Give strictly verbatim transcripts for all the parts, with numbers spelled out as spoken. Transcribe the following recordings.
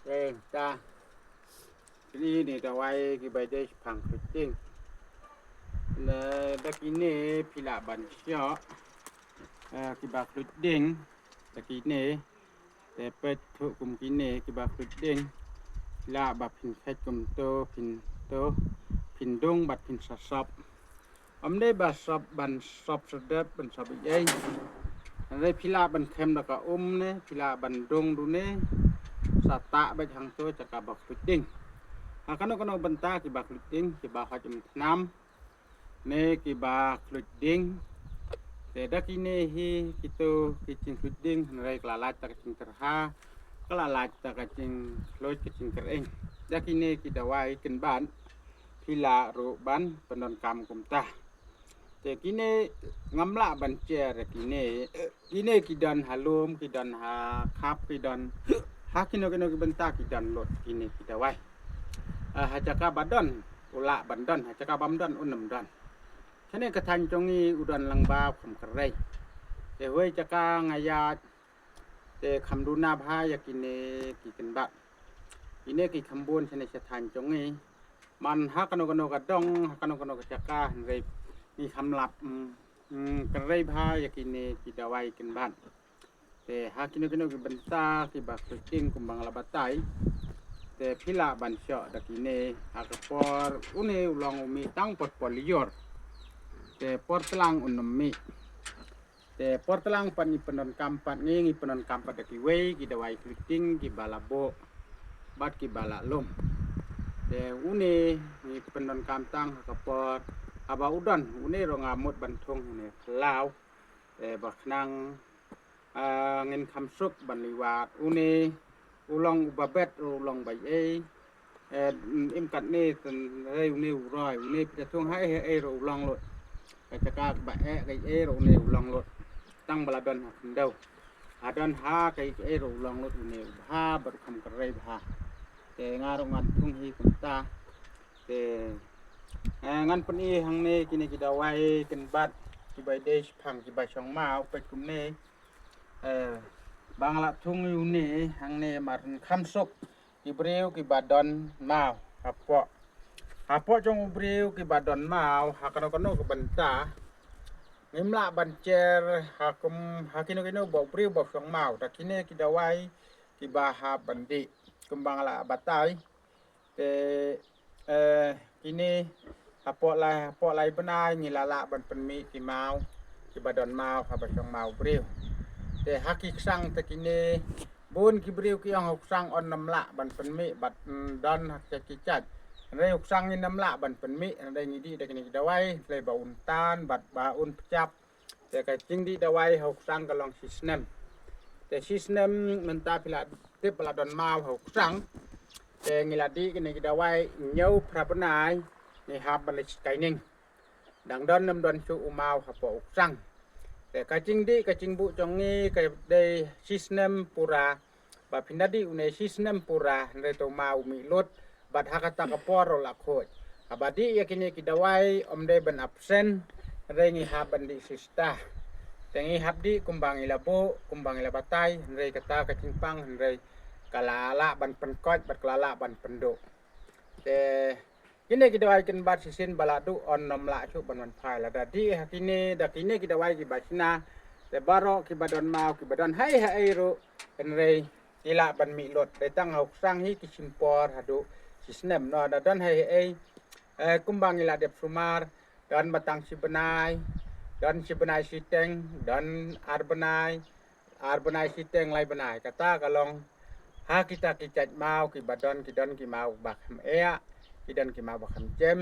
Te ta kini ne dawai kiba dei shaphang khluit ding. Na da kine phi lah ban shoh kiba khluit ding. Da kine te peit thuh kum kine kiba khluit ding. Lah ba phin khet kumto phin to phin dung bad phin sasop. Ym dei ba sop ban sop sdep ban sop ei. Hynrei phi lah ban khem da ka um ne phi lah ban dung du ne. Sa tah beit hangto jaka ba khluit ding. Ha kano kano bynta kiba khluit ding kiba hoi um thnam ne kiba khluit ding. Te da kine hi kito ki jingkhluit ding hynrei ka la lait ta ka jingtyrha ka la lait ta ka jingkhluit ka jingkyreng. Da kine ki dawai kynbat phi lah ruh ban pyndonkam kumta. Te kine ngam lah ban jer kine kine ki don ha lum ki don ha khap ki don ha kino kino ki bynta ki don lut kine ki dawai. Ha jaka ba don u lah ban don ha jaka bam don un ym don. Kane ka thaiñ jong ngi u don lang ba kham kyrei. Te hoi jaka nga ïaid te kham duna bha ïa kine ki kynbat. Kine ki kham bun shane sha thaiñ jong ngi. Man ha kano kano ka dong ha kano kano ka jaka hynrei ngi kham lap kyrei bha ïa kine ki dawai kynbat. Te ha kino kino ki bynta kiba khluit ding kumba nga la batai. Te phi lah ban shoh da kine ha ka por une u long u mih tang por por lyiur. Te por tlang un ym mih. Te por tlang pat ngi pyndonkam pat ngi ngi pyndonkam pat da kiwei ki dawai khluit ding kiba la buh bad kiba la lum. Te une ngi pyndonkam tang ha ka por haba u don une ruh nga mut ban thung une phyllaw. Te ba khnang ngin kham suk ban liwat une u long uba bet u long ba ei. Im katne hynrei une u roi une phi ta thung ha ei ha ei ruh u long lut. Ka jaka ba eh ka ei ruh une u long lut. Tang ba la don ha khyndew ha don ha ka ei ka ei ruh u long lut une u bha bad u kham kyrei bha. Te nga ruh ngan thung hi kumta. Te ngan pyni hangne kine ki dawai kynbat kiba dei shaphang kiba shong maw peit kumne. Ba nga la thung ïa une hangne mar kham suk ki briew kiba don maw hapoh hapoh jong u briew kiba don maw ha kano kano ka bynta. Ngim lah ban jer ha kum ha kino kino ba u briew ba shong maw da kine ki dawai kiba hap ban dih kumba nga la batai. Te kine hapoh lai hapoh lai bnai ngi la lah ban pynmih ki maw kiba don maw haba shong maw briew. Te ha ki ksang te kine bun ki briew ki ong ha u ksang un ym lah ban pynmih bad don ha ki jait. Hynrei u ksang ngin ym lah ban pynmih hynrei ngi dih da kine ki dawai hynrei ba un tan bad ba un pjap. Te ka jingdih dawai ha u ksang ka long shisnem. Te shisnem mynta phi la tip ba la don maw ha u ksang. Te ngi la dih kine ki dawai hynñiew phra bnai ngi hap ban leit skaining. Dang don ym don shuh u maw hapoh u ksang. Te ka jingdih ka jingbuh jong ngi ka dei shisnem pura. Ba phin da dih une shisnem pura hynrei to maw u mih lut bad ha kata ka por ruh la khuid. Haba dih ïa kine ki dawai ym dei ban absent hynrei ngi hap ban dih sista. Te ngi hap dih kumba ngi la buh kumba ngi la batai hynrei kata ka jingpang hynrei ka la lah ban pynkoit bad ka la lah ban pynduh. Te kine ki dawai kynbat shisien ba la duh un ym lah shuh ban wan phai lada dih ha kine da kine ki dawai kiba shna. Te baroh kiba don maw kiba don ha ei ha ei ruh hynrei ki lah ban mih lut. Dei tang ha u ksang hi ki shim por haduh shisnem no da don ha ei ha ei. Kumba ngi la dep sumar don ba tang shi bnai don shi bnai shiteng don ar bnai ar bnai shiteng lai bnai kata ka long. Ha kita ki jait maw kiba don ki don ki maw ba kham eh ki don ki maw ba kham jem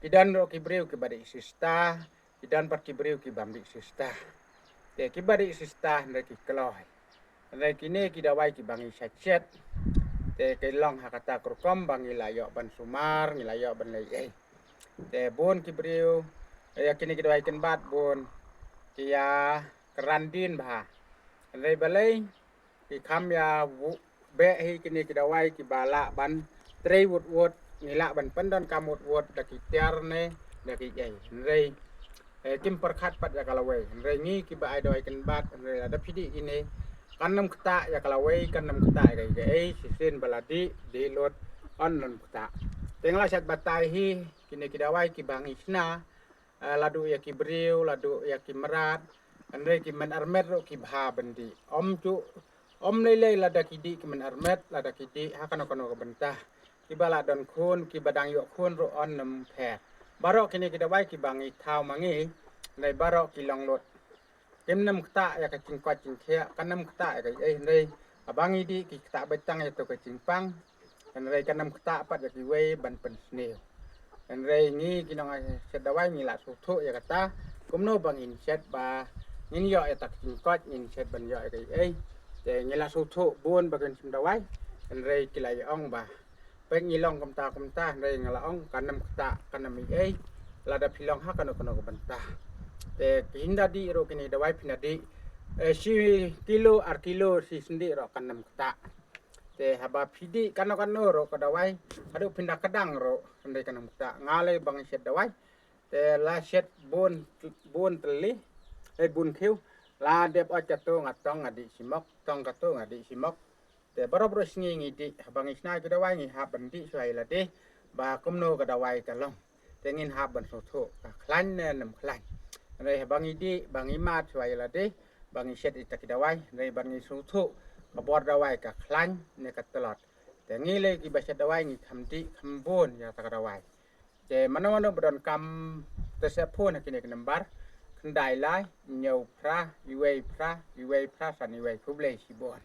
ki don ruh ki briew kiba dih sista ki don pat ki briew ki bym dih sista. Te kiba dih sista hynrei ki kloi hynrei kine ki dawai kiba ngi sha chet. Te ki long ha kata ka rukom ba ngi la ïoh ban sumar ngi la ïoh ban lei ei. Te bun ki briew ïa kine ki dawai kynbat bun ki ïa kyrandin bha. Hynrei balei ki kham ïa beh hi kine ki dawai kiba lah ban trei wut wut ngi lah ban pyndonkam wut wut da ki tiar ne da ki ei hynrei kim pyrkhat pat ïa ka lawei hynrei ngi kiba ai dawai kynbat hynrei lada phi dih kine Kan ym ktah ïa ka lawei, kan ym ktah ïa kaei kaei, shisien ba la dih, dih lut, yn ym ktah. Te nga la shait batai hi, kine ki dawai kiba ngi shna, eh, la duh ïa ki briew, la duh ïa ki mrad, hynrei ki mynarmet ruh ki bha ban dih. Ym ju, ym lei lei lada ki dih ki mynarmet, lada ki dih ha kano kano ka bynta. Kiba la don khun, kiba dang ïoh khun ruh yn ym pher. Baroh kine ki dawai kiba ngi thaw ma ngi, hynrei baroh ki long lut. Kim ym ktah ïa ka jingkoit jingkhiah, kan ym ktah ïa kaei, hynrei haba ngi dih ki ktah beit tang ïa to ka jingpang. Hynrei kan ym ktah pat ïa kiwei ban pynsniew. Hynrei ngi ki nong, eh, shet dawai ngi la sngewthuh ïa kata. Kumno ba ngin shet ba ngin ïoh ïa ta ka jingkoit, ngin shet ban ïoh ïa kaei. Te ngi la sngewthuh bun ba kin shim dawai. Hynrei ki la ïa ong ba peit ngi long kumta kumta, hynrei nga la ong kan ym ktah, kan ym ei ei. Lada phi long ha kano kano ka bynta. Te ki hynda dih ruh kine ki dawai phin da dih, eh, shi kilo, ar kilo, shi sendih ruh kan ym ktah. Te haba phi dih kano kano ruh ka dawai, haduh phin da kdang ruh, hynrei kan ym ktah. Nga lei ba ngi shet dawai. Te la shet bun, bun tylli, eh, bun khiew. La dep ot kato nga tong nga dih shimok, tong kato nga dih shimok. Te baroh baroh sngi ngi dih, haba ngi shna ki dawai ngi hap ban dih shuwa ïa lade, ba kumno ka dawai ka long. Te ngin hap ban sngewthuh, ka khlaiñ ne ym khlaiñ. Hynrei haba ngi dih, ba ngi mad shuwa ïa lade, ba ngi shet ïa ta ki dawai, hynrei ba ngi sngewthuh, ka bor dawai ka khlaiñ ne ka tlot. Te ngi lei kiba shet dawai ngi kham dih, kham bun ïa ta ka dawai. Te mano mano ba donkam te sa phone ha kine ki number, khyndai lai, hynñiew phra, iwei phra, iwei phra, san iwei, khublei shibun.